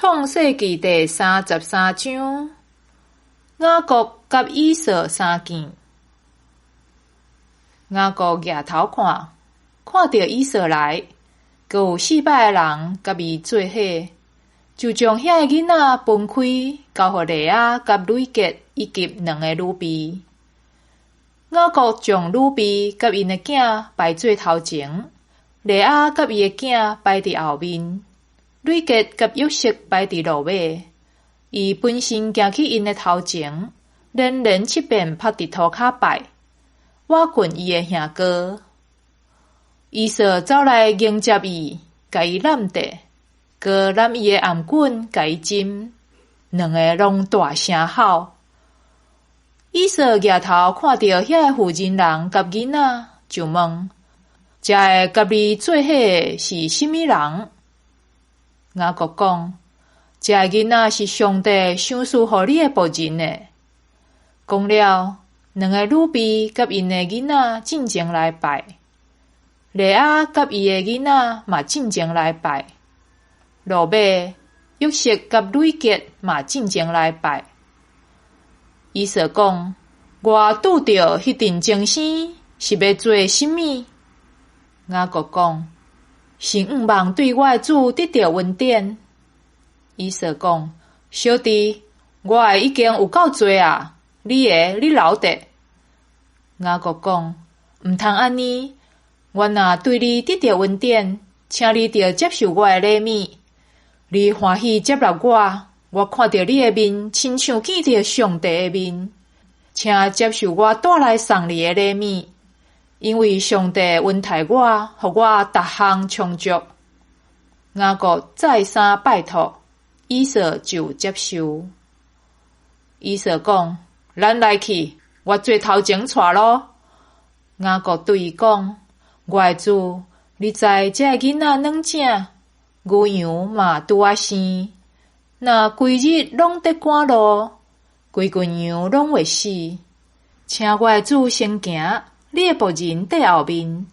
創世記第三十三章，雅各佮以掃相見。雅各舉頭看，看著以掃來，閣有四百个人佮伊做伙，就將遐个囡仔分開，交予利亞佮呂結以及兩个女婢。雅各將女婢佮𪜶的囝排做頭前，利亞佮伊的囝排佇後面，呂結佮約瑟排佇落尾。伊本身行去𪜶的頭前，連連七遍趴佇塗跤拜，倚近伊的兄哥。以掃走來迎接伊，共伊攬著，閣攬伊的頷頸，共伊親，兩个攏大聲吼。以掃舉頭看著遐个婦人人佮囡仔，就問：這个佮你做伙的是啥物人？雅各講：這个囡仔是上帝賞賜予你的僕人的。講了，兩个女婢佮𪜶的囡仔進前來拜，利亞佮伊的囡仔嘛進前來拜，落尾約瑟佮呂結嘛進前來拜。以掃講：我拄著彼陣鐘聲是欲做啥物？雅各講：是向望對我的主得著恩典。以掃講：小弟，我的已經有夠濟啊，你的你留著。雅各講：毋通按呢，我若對你得著恩典，請你著接受我的禮物。你歡喜接納我，我看著你的面，親像見著上帝的面。請接受我帶來送你的禮物，因為上帝恩待我，予我逐項充足。雅各再三拜託，以掃就接受。以掃講：咱來去，我做頭前帶路。雅各對伊講：我的主，你知這个囡仔軟正，牛羊嘛拄仔生，若規日攏佇趕路，規群羊攏會死。請我的主先行，你的僕人綴後面。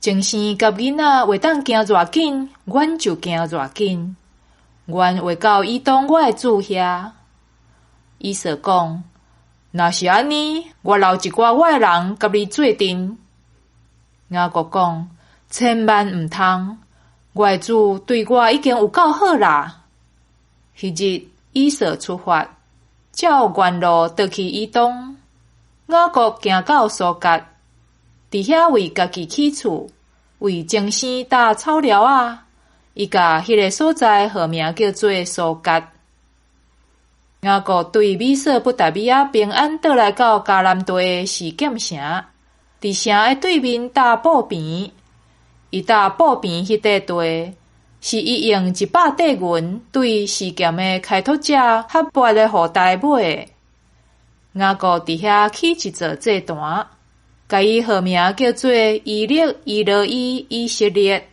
鐘聲佮囡仔會當行偌緊，阮就行偌緊。阮會到以東我的主遐。以掃講：若是按呢，我留一寡我的人佮你做陣。雅各講：千萬毋通，我的主對我已經有夠好啦。彼日以掃出發，照原路倒去以東。雅各行到蘇葛，佇遐為家己起厝，為鐘聲搭草寮仔。伊共彼个所在號名叫做蘇葛。雅各對美索不達米亞平安倒來到迦南地的示劍城，佇城的對面搭布棚。伊搭布棚彼塊地，是伊用100塊銀對示劍的開拓者哈抹的後代買的。雅各佇遐起一座祭壇，共伊號名叫做伊勒伊羅伊以色列。